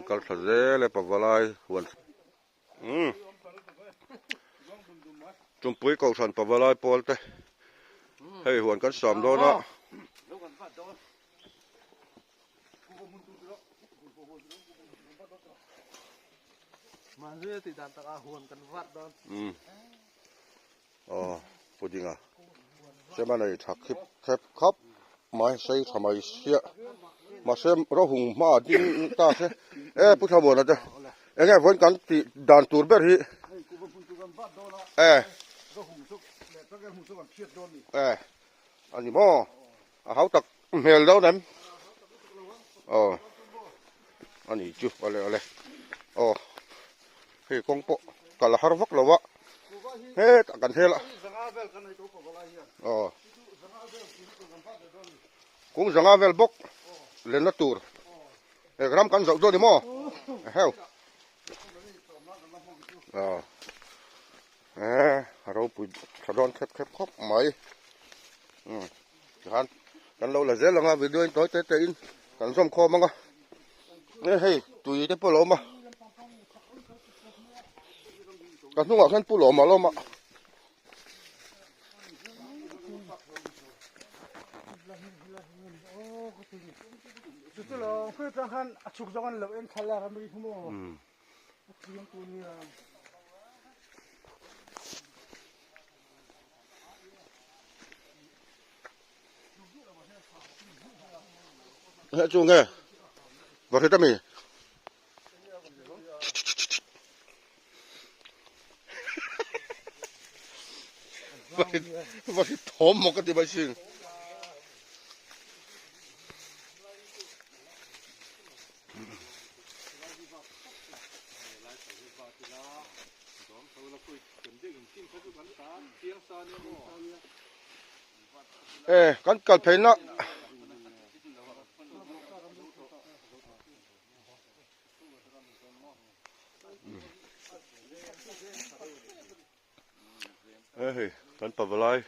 kal thla zel e pavalai huan umm Tumpui kohhran pavalai pawl te hei huan kan sam dawn a. Umm aw pudding a chema nei tha khip khep khap mai sei tha mai sia mahse rawhung hmaah ding ta se e pu thlamuana te eng nge vawiin kan tih dan tur ber hi e e a ni maw a hau tak hmel dawn em aw a ni chu awle awle aw hei kawng pawh kal a har vak lo a hetah kan hel a aw kung zanga vel bawk lenna tur eh ram kan zoh dawn ni maw eheu aw eh a ropui tha dawn khep khep khawp mai um tikhan kan lo la zel ang a video in tawi te te in kan zawm khawm ang a e hei tui te pawh a lo awm a ka hnungah khan pu lawm a lo awm a. Heh chu nge va hre ta mi va hre thawm maw ka ti mai sin. E kan kal phei na e hei kan pavalai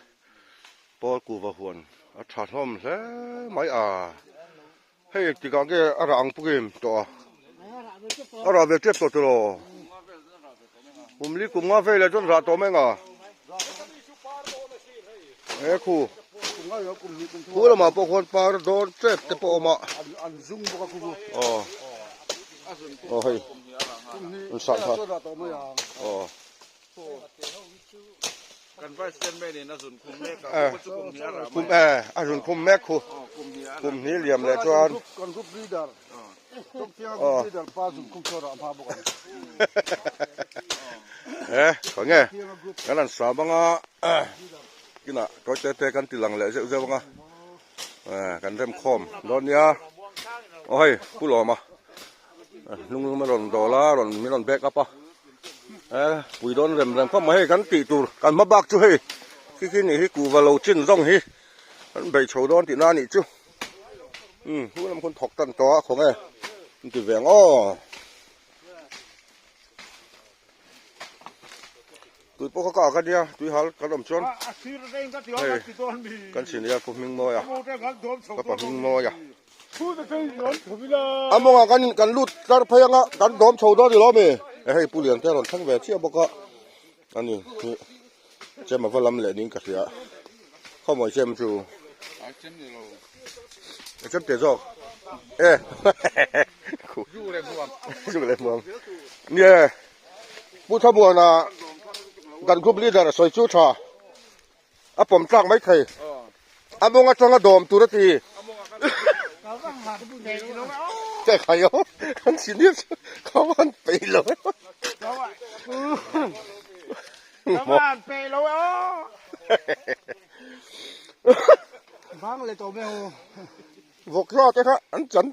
pawl kuhva huan a tha hlawm hle mai a hei engtikah nge a rah ang pawh em tawh a a rah ve tep tawh tiraw kum li kum nga velah chuan rah tawh mai ang a he khu khu lamah pawh khuan par dawn tep te pawh a awm a aw aw hei an sah kha aw. Kan vice chairman in a zun khum mek a, kum chu kum hnih a rah mai. E, a zun khum mek khu. Kum hnih liam leh chuan. Kan group leader. Chawngfianga group leader pa zun khum chu a rah hma bawk ang. E, khaw nge? Kan han sam anga kinah tawi te te kan ti lang leh zeuh zeuh anga. E, kan rem khawm dawn nia. Aw hei, Pu Lawma. Hnung lum a rawn dawl a, rawn min rawn back up a. E pui dawn rem rem khawp mai hei kan tih tur kan hma bak chu hei khi khi nih hi kuhva lo chin zawng hi kan beih chho dawn tihna a nih chu um hu lam khawn thawk tan tawh a khaw nge an ti ve ang aw tui pawh kha ka ak a nia tui hal kan awm chuan hei kan chhin nia pu hming mawi a ka pa hming mawi a. A mawngah kan kan lut tlar phei anga kan dawm chho dawn ni lo ami e hei pu lian te a rawn thleng ve chiah bawk a ani hi chem a va lam leh niin ka hria khawmawi chem chu a chem teh zawk e zuk leh hmuam nie pu thamuana kan group leader a sawi chu tha. A pawm tlak mai thei. A mawng atanga dawm tur a ti. Che khai o. Kan senior chu ka van peih lo e. Ka van peih lo e o. Bang leh tawh mai ho. Vawk hla te kha an chan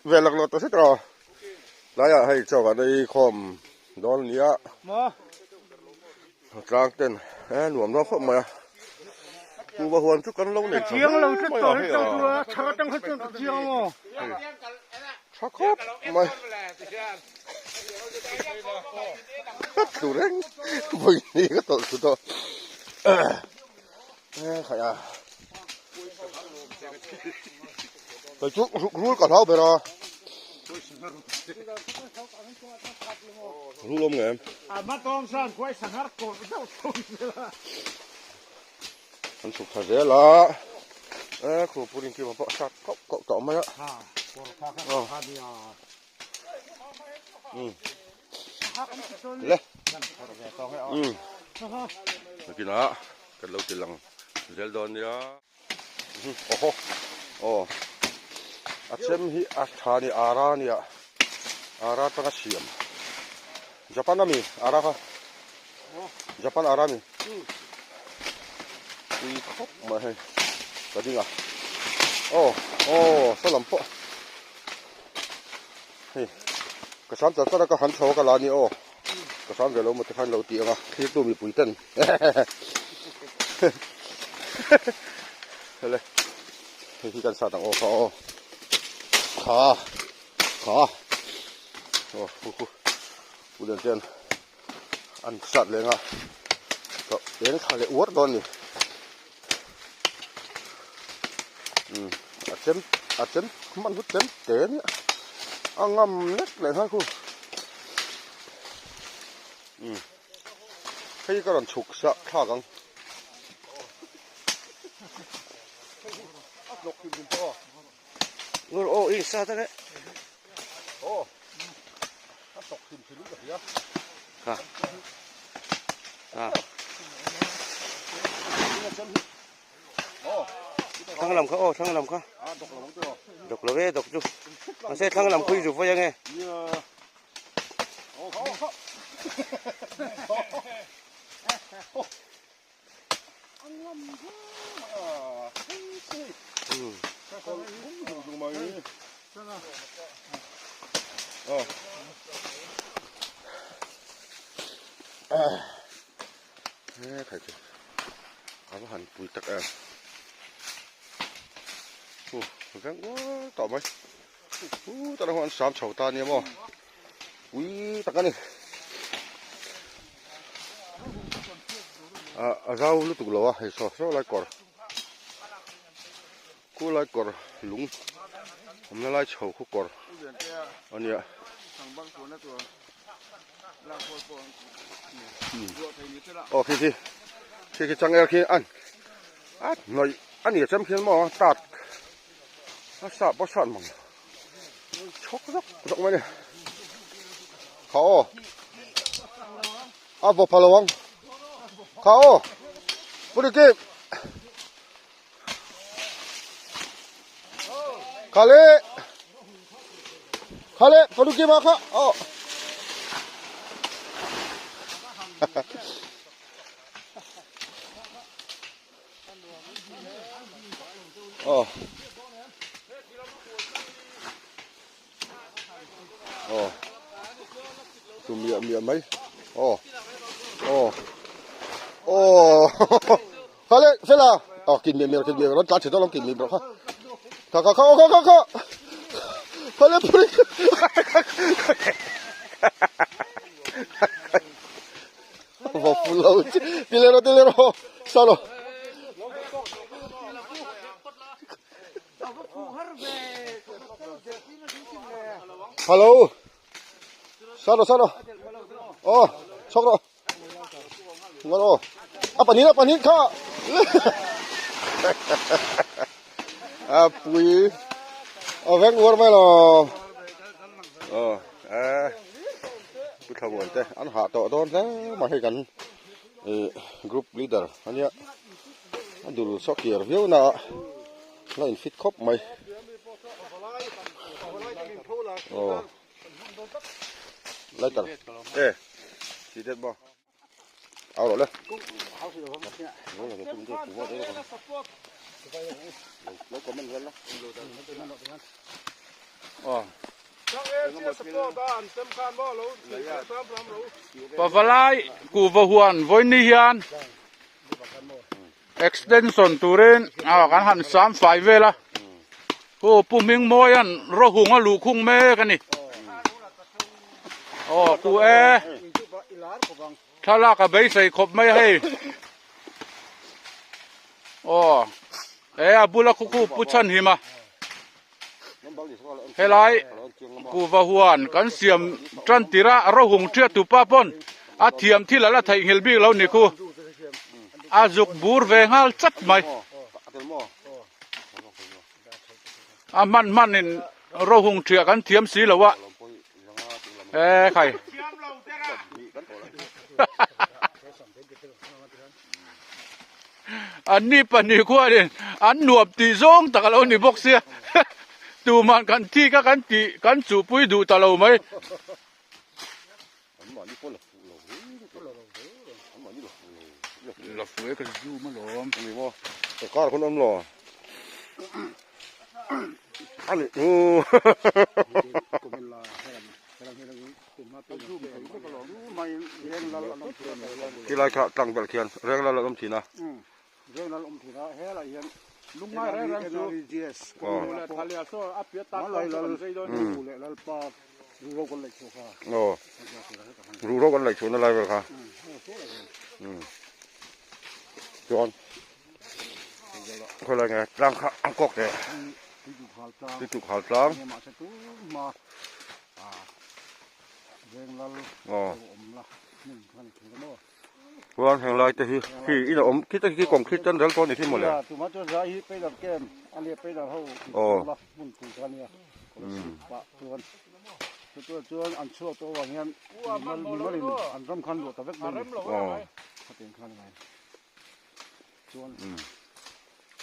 ve laklawh ta hret a. Tlaiah hei chaw kan ei khawm dawn a nia. Tlang ten e nuam dawn khawp mai a. Kuhva huan chu kan lo nei tha hle mai a hei a. Tha khawp mai. Ka tlu reng vawi hnih ka tawlh thlu tawh. E khaih a. Kei chu ruk rul ka hlau ber a. Rul awm nge em? An chhuk thla zel a, e khu pudding kima pawh a sat kauh kauh tawh mai a. Le nakinah kan lo ti lang zel dawn nia. Awhaw aw a chem hi a tha a ni ara a nia ara atanga siam Japan ami ara kha Japan ara ami pui khawp mai hei ka ding a aw aw saw lam pawh hei ka sam char char a ka han chho a ka la a ni aw ka sam ve lo maw te khan lo ti ang a thlir tu mipui ten. Hele hei hi kan sat ang aw kha aw kha kha aw hu hu u lian ten an sat leng a ka eng thla leh uar dawn ni um a chem a chem hman hut chem te nia a ngam lek leh nghal khu um. Hei ka rawn chhuk sa thlak ang. Ngul aw i sa tak e. Aw. A hnawk hrim hrim ka hria. Ha. Ha. Thlang lam kha aw thlang lam kha. Dawk lo e dawk chu. Mahse thlang lam khui zu vawi ange. A va han pui tak em veng ual tawh mai. Hu tah hian an sam chho ta nia maw pui tak a ni ah a zau lutuk lo a hei saw saw lai kawr khu lai kawr lung awmna lai chho khu kawr a nia. Aw khi khi khi khi changel khi an a hnawih a ni a chem khian maw tat. A sah pawh sat mang chhawk zawk zawk mai a ni kha aw a vaw pha lo ang kha aw pu Ricky kha le kha le pu Ricky ma kha aw Aw Aw Chu miah miah mai Aw Aw Aw Kha le fela Aw kin miah miah kin miah rawn tlan chhe dawn lo kin miah miah kha Kha kha kha aw kha kha kha Kha le puri Va full lo ti le ro ti le ro sa ro Hello sa ro sa ro oh chok ro ngon o a panin a panin kha a pui a veng uar mai lo oh eh Pu Thlamuan te an hah tawh dawn hle mai hei kan ih group leader ania a dul saw kiar viau na ah la in fit khawp mai aw lighter e chi det maw. Au rawh le. Pavalai kuhva huan vawiin hian extension turin ah kan han sam fai vel a hu pu Hmingmawia'n rawhung a luhkhung mek a ni aw ku e thlalak a beisei khawp mai a hei aw e a bula khu khu pu Chhanhima. Helai kuhva huan kan siam tan tir a rawhung ṭhiat tupa pawn a thiam thil a la theihnghilh bik lo ni khu a zuk bur ve nghal chat mai. A hman hman in rawhung ṭhiah kan thiam si lo a e khai. An ni pahnih khuanin an nuam tih zawng tak a lo ni bawk sia tuman kan thik a kan tih kan chuhpui duh ta lo mai. La fuh e ka zoom alawm. Ani maw ka car khawn awm lo ani u. Khilai kha tlang belh khian reng lal an awm thin a. Aw ruhro kan laih chhuahna lai vel kha chuan khawilai nge tlang kha an kawk teh tuituk hal tlang. Aw chuan heng lai te hi khi in a awm khi te khi kawng khi ten rel tawh a ni khi mawle aw aw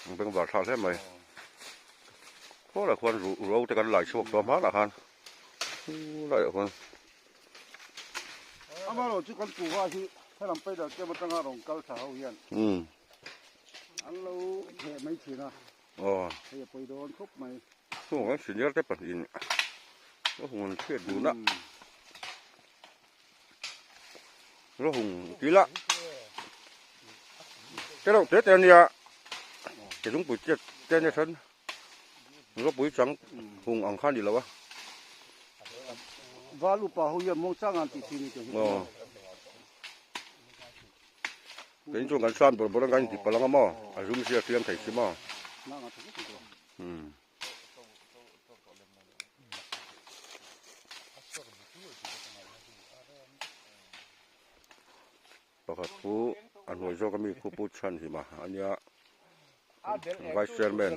umm bengvar thlak hle mai khualah khuan ro te kan lai chhuak tawh hmanah khan. Laiah khuan. Amaherawh chu kan kuhva hi helam paidal kem atanga rawn kal thla ho hian an lo theh mai thin a, hei a pawi dawn khawp mai. Chung kan senior te pahnihin a hung an chhiat dun a, la hung tih lah te reuh te te ania ke zungpui te te ania chuan. Ropui chang hung ang kha a ni lo a. Val upa ho hian muang chang an tih thin ni te hi. Aw. Keini chuan kan san bawrh bawrh a kan inti palh ang a maw? A zum sia hriam thei si maw? Umm. Pakhat khu a hnuai zawk ami khu Pu Chhanhima a nia, Vice Chairman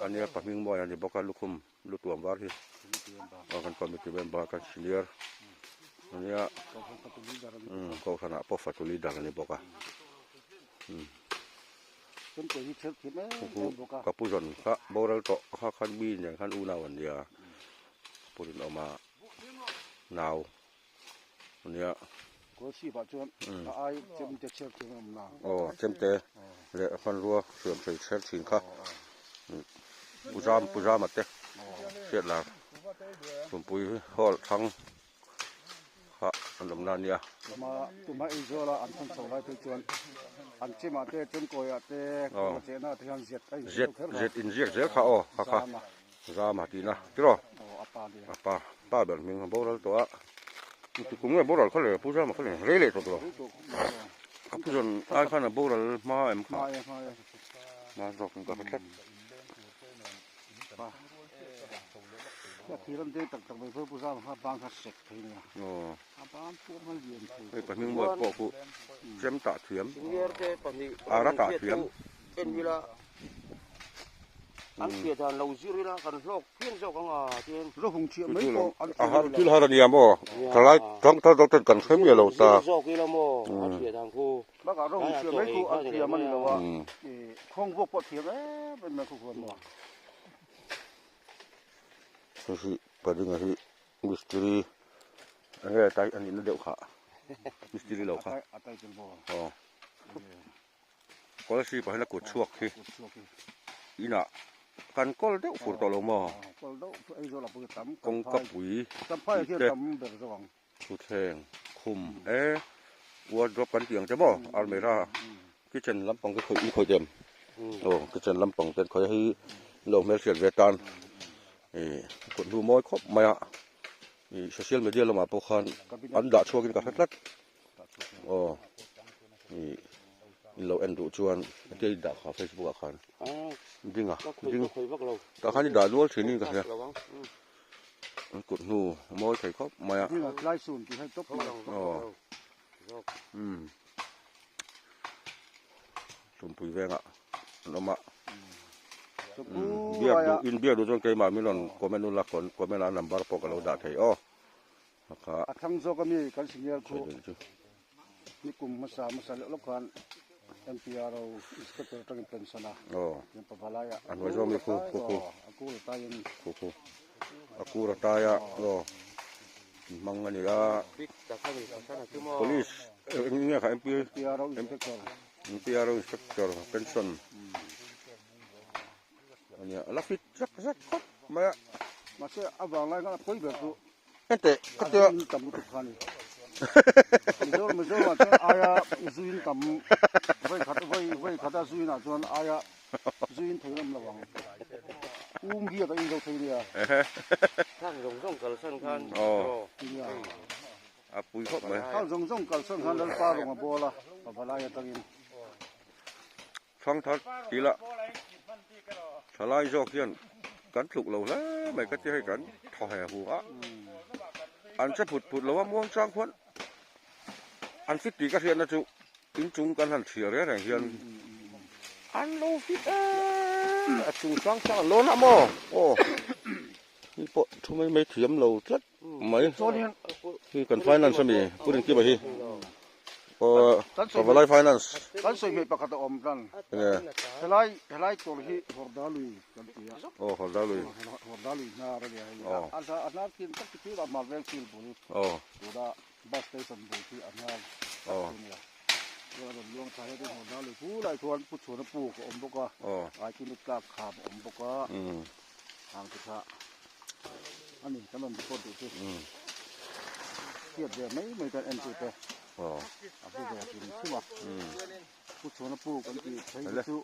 a nia, pa hming mawi a ni bawk a, lukhum lu tuam var hi aw kan committee member kan senior a nia, umm kohhranah pawh fatu leader a ni bawk a, umm ka pu zawn kha boral tawh kha khan mi nen khan unau an nia, pu Rinawma nau. Nia. Kawlsipah chuan a ai chemte chher thin a awm la. Aw chemte leh hmanrua hriam thei chher thin kha. Puzam Puzama te hriat lar Tumpui hall thlang kha an awm na nia. Tuma tuma Aizawla an thawn chho lai phei chuan an chemah te chemkawiah te kawla chehna te hian ziat a inziak kher kha. Ziat inziak zel kha aw kha kha. Zama tihna tiraw? A pa pa ber hming a boral tawh a, engti kum nge boral kha le Pu Zama kha le rei leh tawh tawh ka pu zawn ai khan a boral hma em kha hma zawk in ka hre tlat. Hei pahnih mawi pawh khu chem tah thiam ara tah thiam. An hriat dan lo zir ila kan hlawk phian zawk ang a tian. Rawhung chhiah mai pawh an A har thil har a nia maw? Thalai tang thar deuh ten kan hre miah lo ta. Zir zawk ila maw an hriat dan khu. Bakah rawhung chhiah mai khu an thiam a ni lo a, khawng vuak pawh thiam em em mai khu khuan maw. Hei hi Paringa hi mistiri enge tai a nihna deuh kha mistiri lo kha. A tai tel maw? Aw. Kawlsip ah hian a kut chhuak hi inah kan kawl deuh fur tawh lo maw? Kawngka pui tih te thutthleng khum e wardrobe kan tih ang che maw almirah kitchen lampang te khawih in khawih em aw kitchen lampang te an khawih a hei lo hmelhriat ve tan ih kut hnu mawi khawp mai a ih social media lamah pawh khan an dah chhuak in ka hre tlat. Aw ih In lo en duh chuan hetia i dah kha facebook ah khan ding a ding tah khan i dah nual thin in ka hria an kut hnu a mawi thei khawp mai a aw umm Tumpui vengah an awm a biak duh in biak duh chuan keimah min rawn comment ula comment ah number pawh ka lo dah thei aw. A thlang zawk ami kan senior khu ni kum hmasa hmasa leh lawk khan MPRO inspector atangin pension a tin pavalai ah a hnuai zawk ami khu khu khu a kur a tai in khu khu a kur a tai a aw hmang a ni a police eng nge kha MPRO inspector MPRO inspector pension a nia a la fit zak zak khawp mai a mahse a vanglai khan a pawi ber chu Hete ka tia. Zuin tam lutuk kha ni. Mizo Mizo ah chuan aia zuin tam voi khat voi voi khat a zuin ah chuan aia zuin thei awm lo ang. Um hi a ka in zo thei nia. Khang zawng zawng kalsan khan draw. Nia. A pui khawp mai. Khang zawng zawng kalsan khan Lalpa rawng a bawl a, pavalai atangin. Thlang thar tih lah thalai zawk hian kan tluk lo hle mai ka ti hei kan thaw he hu a an che phut phut lo a muang chang khuan an fit tih ka hriatna chu inchung kan han chhiar reng reng hian an lo fit em a chung sang sang an lawn a maw aw hi pawh thu mai mai thiam lo tlat mai hi kan finance ami pu Rinkiba hi. Aw Pavalai Finance. Kan sawi hmeh pakhat a awm tlan. Enge? Helai helai tur hi Hawrda lui kan ti a. Aw Hawrda lui. Hawrda lui hnar a nia hei. Aw. A a hnar thil tak ti a hmar vel thil bul. Aw. Tuna bus station bul khi a hnar tak Aw. chu nia. Chuan a rawn luang thla hetin Hawrda lui phulai chuan Pu Chhuana puk a awm bawk a. Aw. Aikimit tlak kham a awm bawk a. Umm. Hang te kha a ni kan rawn report duh chu. Umm. Hriat ve mai mai kan en tute. Aw. A hlu ve hrim hrim a. Umm. Pu Chhuana pu kan tih phei hi chu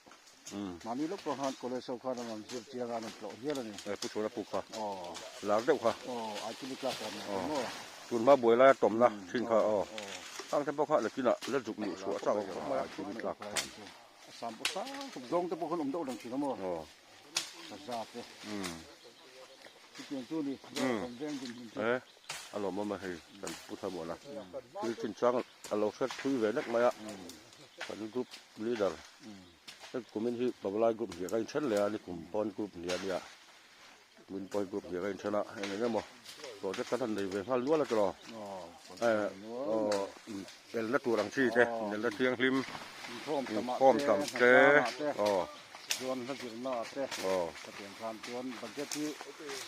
mahni lawk pawh khan college ho khan an rawn zir chiang a, an rawn tlawh hial a ni. E Pu Chhuana pu kha. Aw. Lar deuh kha. Aw, I T class a ni ang maw? Tun hma buai laia tawmna thin kha aw. Khang te pawh kha lekinah la zuk luh chhuah chak ang khawp mai a, I T class khan. A sam pawh sang khawp zawng te pawh khan awm deuh reng thin a maw? Aw. Saza te. Umm. Chutiang chu ni, kan veng din hmun chu. E. A lawmawm a hei kan pu thlamuan a thil chinchang a lo hret thui ve nek mai a kan group leader hei kumin hi pavalai group hnih ka inthen leh a ni kum pawn group hnih a nia kumin pawn group hnih ka inthen a eng eng emaw project kan han nei ve nghal nual a tiraw eh aw elna tur ang chi te inelna thianghlim inkhawm tam te aw. Chuan hla zirna ah te ka pian khan chuan budget hi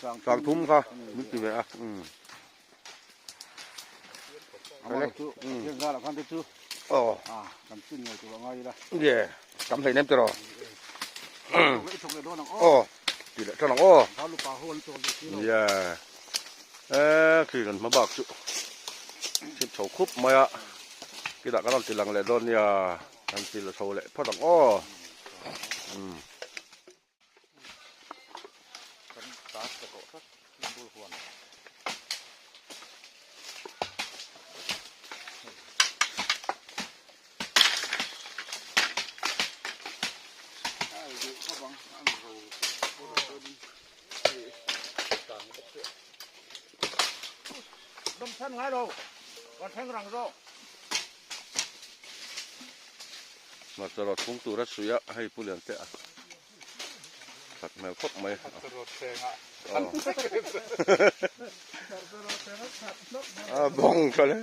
sang thum kha min ti ve a umm Amah chu thian zar ah khan te chu aw a kan chin ngei tur a ngai ila ye tam hlei nem tiraw i thawk leh dawn ang aw ti leh tan ang aw Valu pa ho an chawl duh si lo ye e khi kan hma bak chu chhip chho khup mai a khilah kan rawn ti lang leh dawn nia. Kan ti la chho leh phawt ang aw. Umm. Kan tar ta tawh tlat bul huan. Dam than ngai lo, kan thleng rang zawk. Hmarcha rawt phung tur a suih a, hei Pu Liante a that hmel khawp mai. A bawng tha le.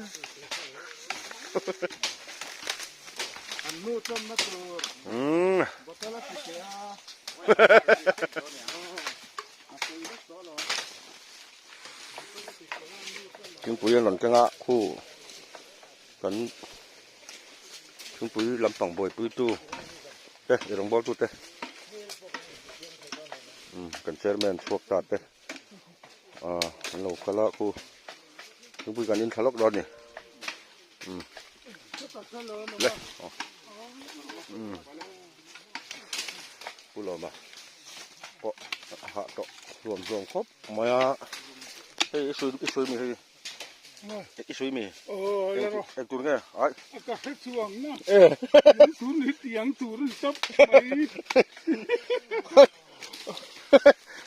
Umm. Thingpui an rawn keng a, khu kan thingpui lampang buaipuitu te ei rawng bawltu te umm kan chairman chhuak ta te ah an lo kal a khu thingpui kan inthla lawk dawn a ni umm le aw umm pu lawma pawh a hah tawh hluam hluam khawp mai a hei i sawi i sawi mi hei. I sui mi? Eng tur nge? Ai. Ka hre chuang na. Tun hi tiang tur an tap mai.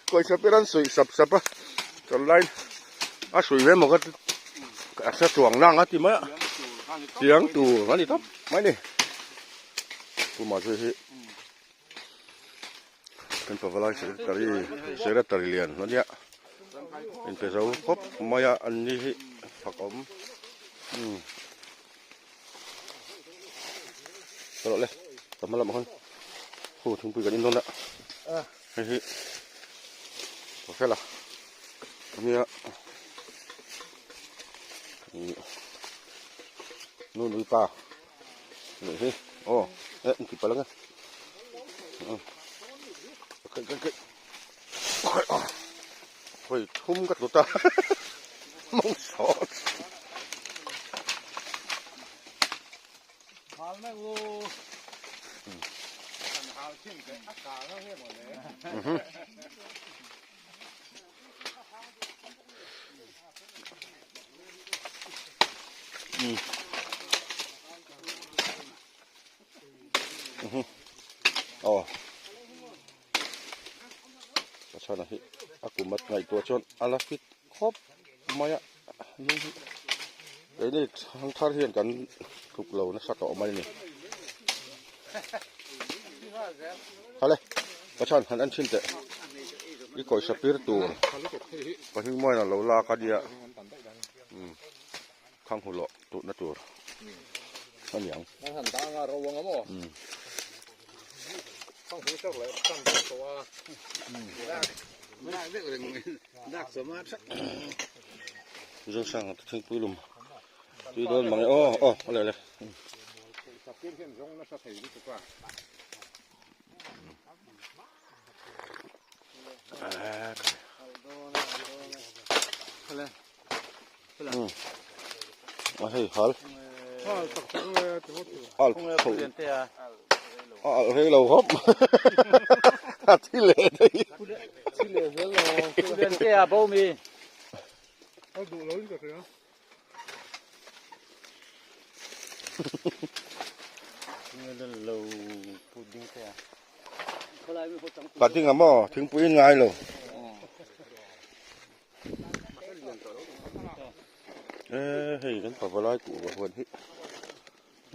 Kawi sap in an suih sap sap a. Chuan lai a sui ve maw ka ti a hre chuang na ang a ti mai a. Tiang tur a ni tawp mai ni. Puma chu hi kan pavalai secretary secretary lian a nia inpe zo khawp mai a an ni hi fak awm umm ka rawh le ka hma lamah khan khu thingpui kan in dawn a hei hi ka fel a nia nu nui pa. Leh hi aw eh an ti palh ang e kai kai kai hawi thum ka tlut a mawng sawt Aw Pachhana hi a kum at ngaihtuah chuan a la fit khawp mai a ni hi keini thangthar hian kan tluk lo nasa tawh mai a ni Hale Pachhan han en chhin teh i kawisa pir tur pahnih mawiin a lo lak a nia. Umm khang hu lawh tut na tur a ni ang. An han dang a ro ang a maw? Umm. Khang hu chak leh khang hu tawh a. Zosanga te thingpui lum tui dawn mang e aw aw awle awle. A hei hal al tho a al rei lo hawp a thi leh daih Patinga maw thingpui in ngai lo e hei kan pavalai kuhva huan hi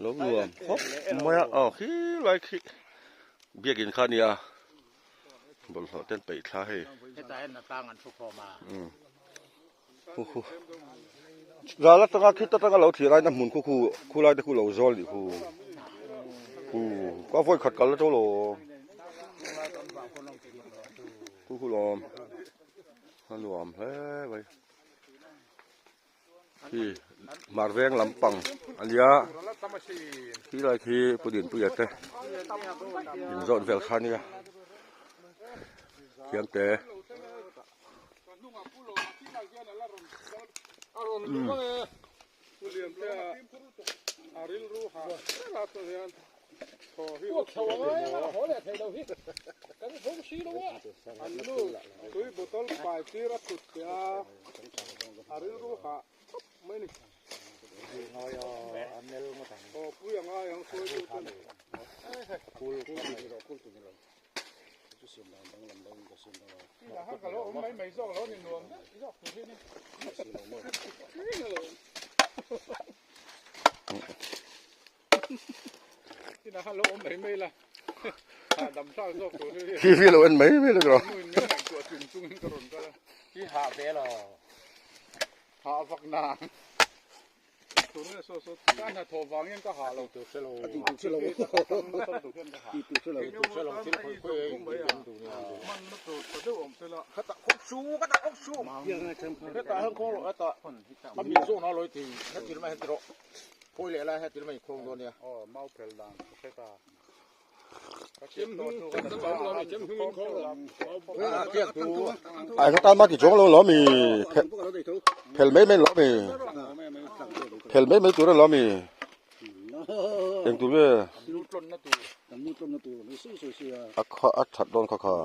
lo nuam khawp mai a aw khi lai khi biakin kha a nia bawlhhlawh te an peih thla hei. Zal atanga khit atanga lo thlir aina hmun khu khu khulai te khu lo zawl nih khu khu ka vawi khat kal aṭo lo khu khu lawm a nuam hle mai khi mar veng lampang a nia khi lai khi pu Dinpuia te inzawn vel kha ania thiamte. Khi vi lo en mai mai lo. Ai ka tan ma ti chuang lo lo mi phel mai mai lo mi phel mai mai tur a lo mi eng tur nge a kha a that dawn kha kha.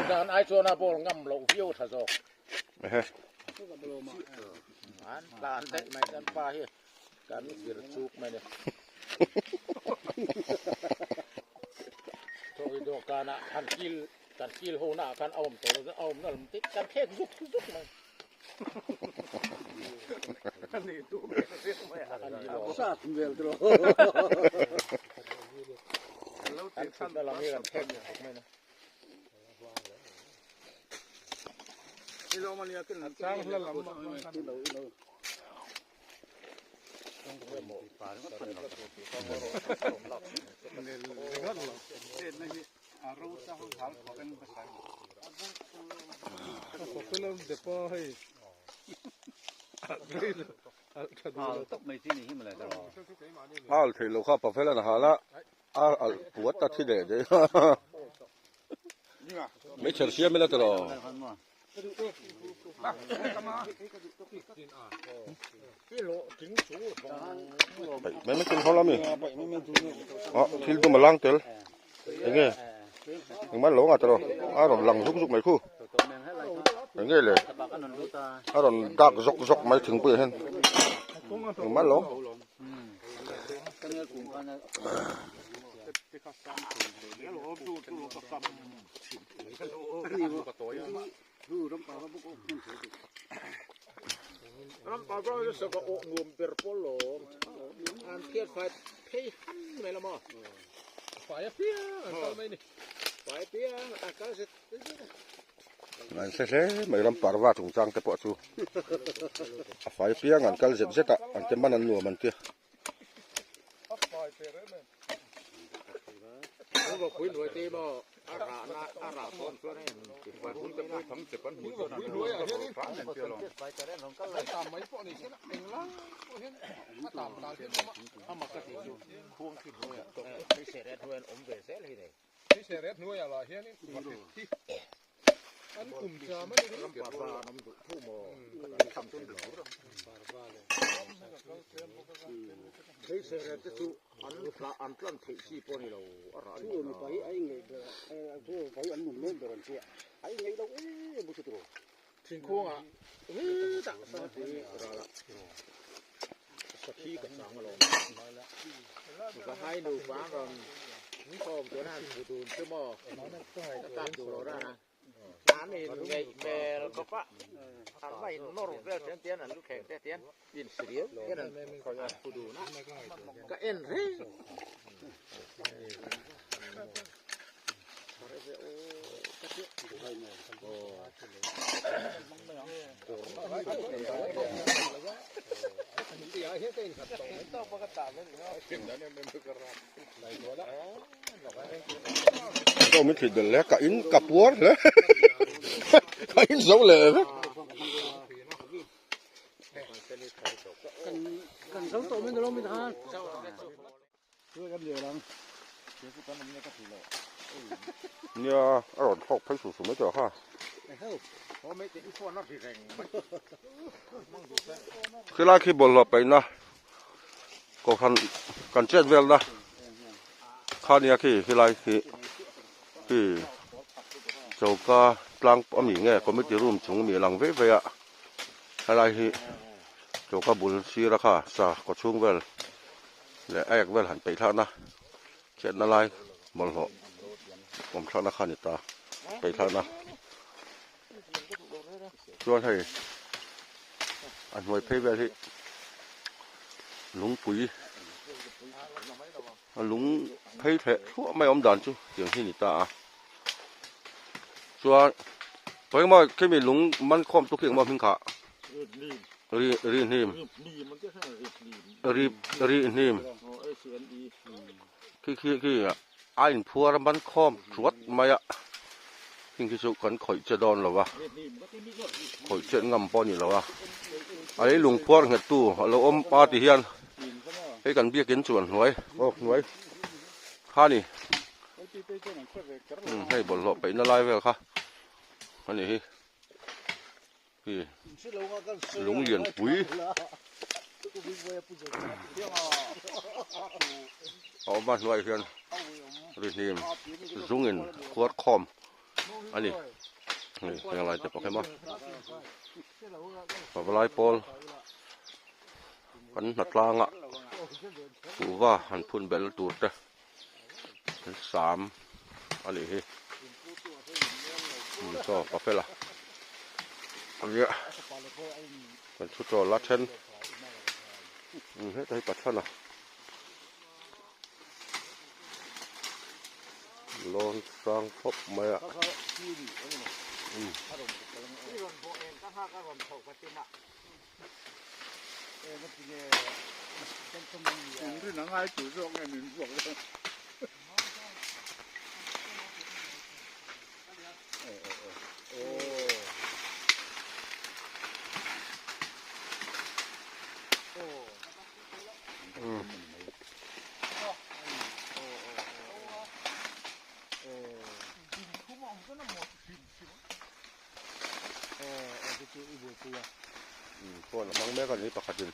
Dan ai chuan a ball ngam loh viau tha zawk. An tlan daih mai kan pa hi kan vir chuk mai ni. Thawhi dawhkan ah kan kil kan kil ho na ah khan a awm tawh lo a awm na lam te kan khek zuk zuk mai. Kan thut na lam hi kan khek zuk mai ni. Al theih loh kha Pavel an hal a, a alh puat a thi leh daih a. Meichher siam ila tawh lo. Mai mai thil hawl ami thil dum a lang tel enge engmah lo nga tawh a rawn lang zuk zuk mai khu enge le a rawn dak zawk zawk mai thingpui ah hian engmah lo. An hre hle mai ram parva chungchang te pawh chu a fai piang an kal zet zet a an te man an nuam an tia. Ka awm in thlit belh hle ka in ka puar hle ka in zo leh vek. Nia a rawn thlawk phei su su mai tawh kha. Khilai khi bawlhhlawh paihna kohhran kan chet velna kha nia khi khilai khi khi choka tlang a mi nge committee room chung mi lang vei vei a helai hi choka bul sira kha sa kaw chhung vel leh a ek vel han peih thlakna chetna lai bawlhhlawh awm thlakna kha a ni ta peih thlakna. Chuan hei a hnuai phei vel hi lungpui a lung phei thleh thluah mai awm dan chu tiang hi a ni ta a chuan engemaw khimi lung man khawm tu khi engemaw hming kha ri ri hnim ri ri hnim khi khi khi A inphuar a man khawm thuat mai a, heng khi chu kan khawih che dawn lo a, khawih chet ngam pawh a ni lo a, a lei lungphuar nghet tu a lo awm pa ti hian hei kan biakin chuan hnuai aw hnuai kha a ni hei bawlhhlawh peihna lai vel kha a ni hi. Khi lung lian pui a awm a hnuaiah hian rihnim zungin khuar khawm a ni hei heng lai te pawh khi maw pavalai pawl kan hnatlanga kuhva han phun belh tur te an sam a nih hi chaw ka fel a ania kan thu chaw la then heta hi pathana lawn sang khawp mai a. Phone a hmang mek a ni pakhatin.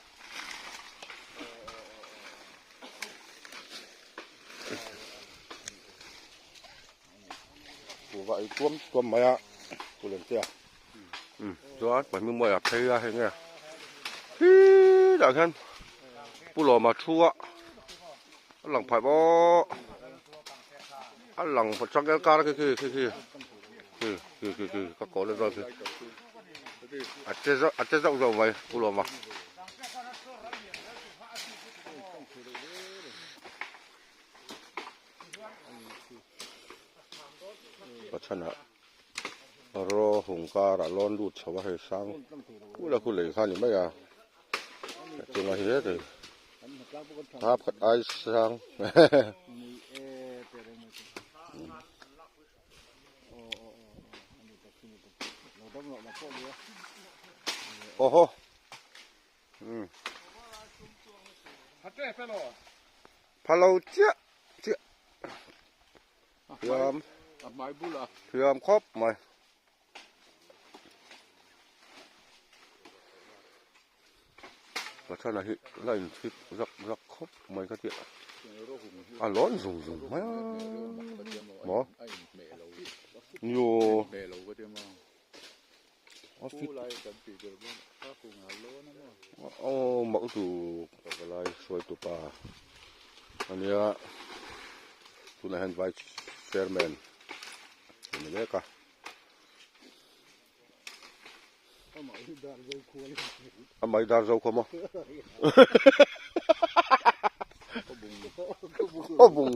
Kuhva ei tuam tuam mai a ku lem te a chuan pahnih mawi a phei a hei nge khitah khian Pu Lawma thu a a lang phai bawk a lang changel kar a khi khi khi khi khi khi khi ka kawl zawk khi a che zauh a che zauh zauh mai Pu Lawma. Pachhanah raw hung karah lawn lut chho a hei sang kul a khu lei kha a ni mai a chungah hi hetah thla pakhat ai sang aw haw. Phalo chiah chiah thiam thiam khawp mai Pathana hi la in thip zak zak khawp mai ka tia a lawn zung zung mai a maw nio. Aw mak tu ka lai hruai tu pa ania tunah hian vice chairman a ni mek a. Amah hi dar zo khua maw? Khawbung.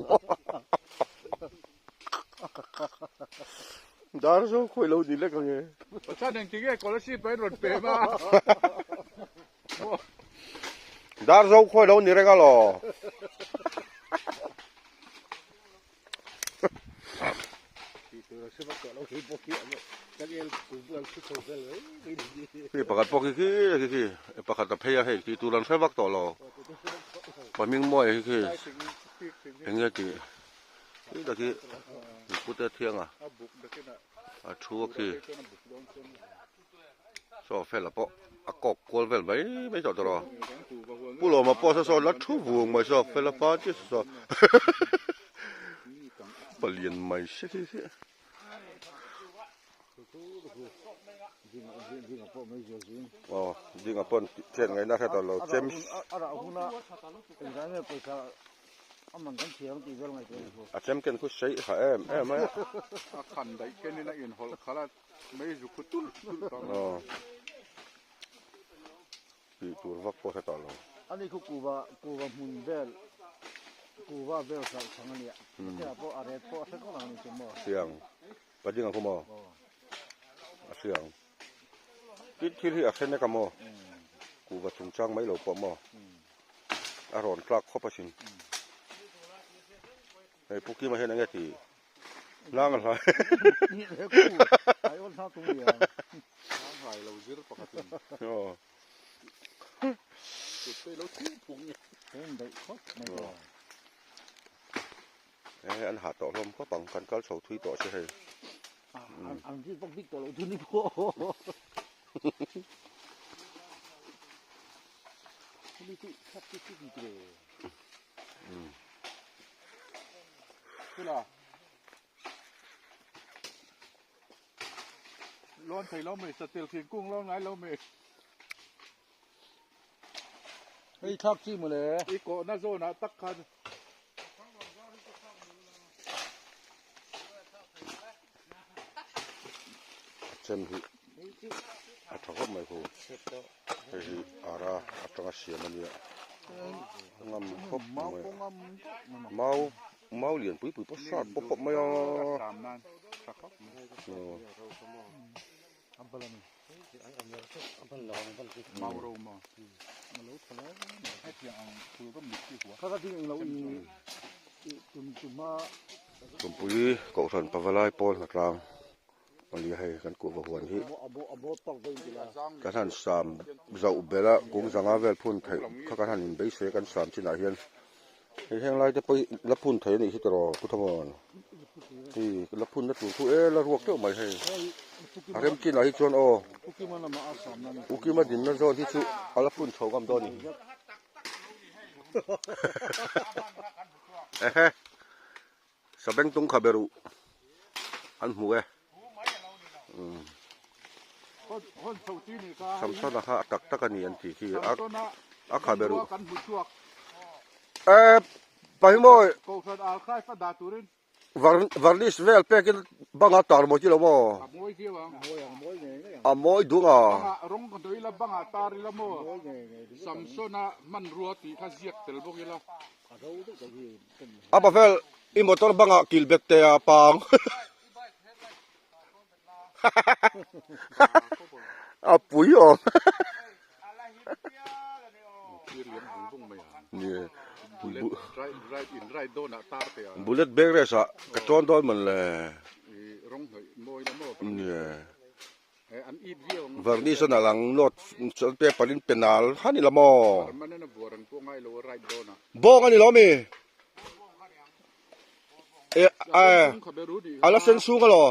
Dar zo khawi lo ni lek ange. Pathian engti nge scholarship a in rawn pe ma. Dar zo khawi lo ni reng alaw. Khi pakhat pawh khi khi khi khi pakhat a phei a hei tih tur an hre vak tawh lo. Pahming mawi khi khi eng nge tih. Khi tak hi pute thiang a a thu a khi saw fela pawh a kawk kual vel mai mai tawh tawh a pu lawma pawh saw saw la thu vung mai saw fela pa chi saw palian mai si khi khi. Aw ding a pawn chen ngaihna hre tawh lo chem a chem ken khu sei ha em em mai a. A khan daih kenin a inhawlh khalh a mei zu khu tulh tulh tawh mai. Aw tih tur vak pawh hre tawh lo. Ani khu kuva kuva hmun vel kuva vel hralh chang ania hetiang pawh a ret pawh a hre kawk ang ani chu maw. Hriang Padding ang khu maw a hriang tin thil hi a hre nek a maw kuva chungchang mai lo pawh maw a rawn tlak khawp asin hei pu Kima hian enge tih hnang a hlai He an hah tawh hlawm khawp ang kan kal chho thui tawh si hei. An bik bawk bik tawh lo chu ni pawh. Lawn thei lo mai satel thingkung lawn ngai lo mai. Hei thlak chi mawle. I kawhna zawnah tak khan. Chem hi a tha khawp mai khu. Hei hi ara atanga siam a nia. Ngam khawp mai. Mau mau lian pui pui pawh sat pawp pawp mai a. Tumpui Kohhran Pavalai pawl hnatlang pali hei kan kuhva huan hi kan han sam zauh belh a kung zanga vel phun theih kha kan han inbeisei a kan sam chinah hian hei heng lai te pawh hi la phun thei a nih hi tiraw Pu Thamuan hei la phun na tur chu e la ruak teuh mai hei a rem chinah hi chuan aw Ukima dinna zawn hi chu a la phun chho ngam dawn a ni ehe. Sabeng tung kha ber uh an hmu e. Samsona kha a tak tak a ni an tih khi a a kha ber uh. E pahimawi varnish vel pekin banga tar maw chi lo maw? A mawi dung a. A pavel i motor bangah kil bet te a pang a pui awm bullet bag race ah ka tawn dawn mawn le Varnish a nalh ang note chuan paper in penal kha ni lo maw? Bawng a ni lo mi? A la sen chhung a law?